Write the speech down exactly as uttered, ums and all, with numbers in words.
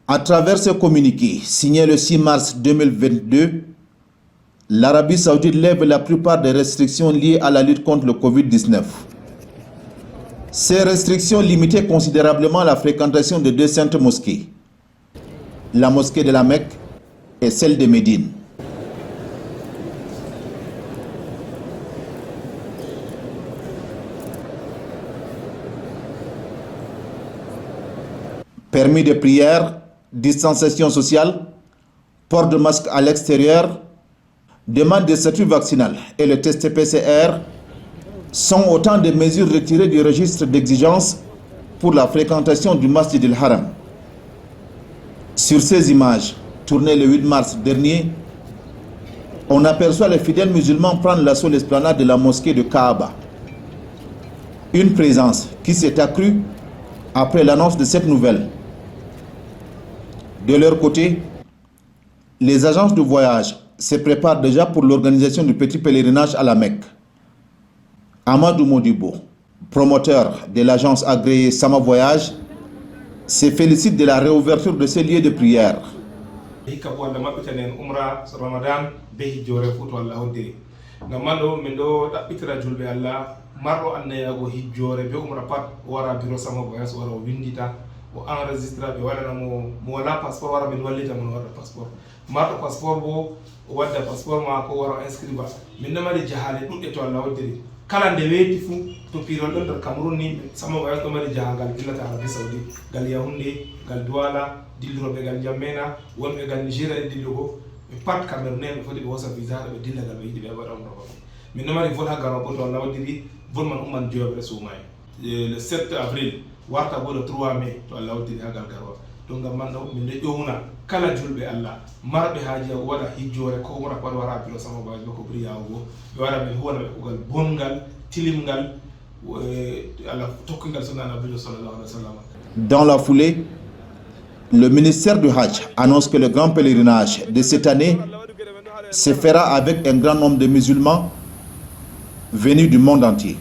À travers ce communiqué signé le six mars deux mille vingt-deux, l'Arabie saoudite lève la plupart des restrictions liées à la lutte contre le covid dix-neuf. Ces restrictions limitaient considérablement la fréquentation de deux saintes mosquées, la mosquée de la Mecque et celle de Médine. Permis de prière, distanciation sociale, port de masque à l'extérieur, demande de statut vaccinal et le test P C R sont autant de mesures retirées du registre d'exigence pour la fréquentation du Masjid al-Haram. Sur ces images, tournées le huit mars dernier, on aperçoit les fidèles musulmans prendre l'assaut l'esplanade de la mosquée de Kaaba. Une présence qui s'est accrue après l'annonce de cette nouvelle. De leur côté, les agences de voyage se préparent déjà pour l'organisation du petit pèlerinage à la Mecque. Amadou Modibo, promoteur de l'agence agréée Sama Voyage, se félicite de la réouverture de ces lieux de prière. Hikka bo Allah maɓɓitani en umra Ramadan be hijjoore fuu to Allah hoddiri. Ngam man ɗo, min ɗo ɗaɓɓitira julɓe Allah, marɗo annayaago hijjoore be umra pat, o wara biro Sama Voyage, o wara o winndita, o enregistra, ɓe waɗana mo, mo walaa passeport, wara min wallita mo no waɗa passeport. Marɗo passeport bo, o wadda passeport maako, o wara o inscriba. Min ɗo mari jahaale ɗuɗɗe to Allah hoddiri. Kala nde weeti fuu, to piirol ɗon nder Cameroun ni, Sama Voyage ɗo mari jahaangal dillata Arabie Saoudite, ngal Yaoundé, ngal Douala, dillirooɓe ngal N'Djamena, wonɓe ngal Nigeria ɗi dillugo, ɓe pat Camerounais ɓe foti ɓe hoosa visa haɗa ɓe dilla ngal ɓe yiɗi ɓe heɓa umra maɓɓe. Min ɗo mari vol haa Garoua bo to Allah hoddiri, vol man umman joweeɓre suumaye. Eh, le sept avril, warta bo le trois mai, to Allah hoddiri haa ngal Garoua. To ngam man ɗo, min ɗo ƴowna kala julɓe Allah, marɓe haaji waɗa hijjoore ko umra pat wara biro Sama Voyage bako buri yahugo. Ɓe wara min huwana ɓe kuugal bonngal, tilimngal, eh, Allah tokkingal sunna Nabiijo sallallahu alaihi wa sallam. Dans la foulée, le ministère du Hajj annonce que le grand pèlerinage de cette année se fera avec un grand nombre de musulmans venus du monde entier.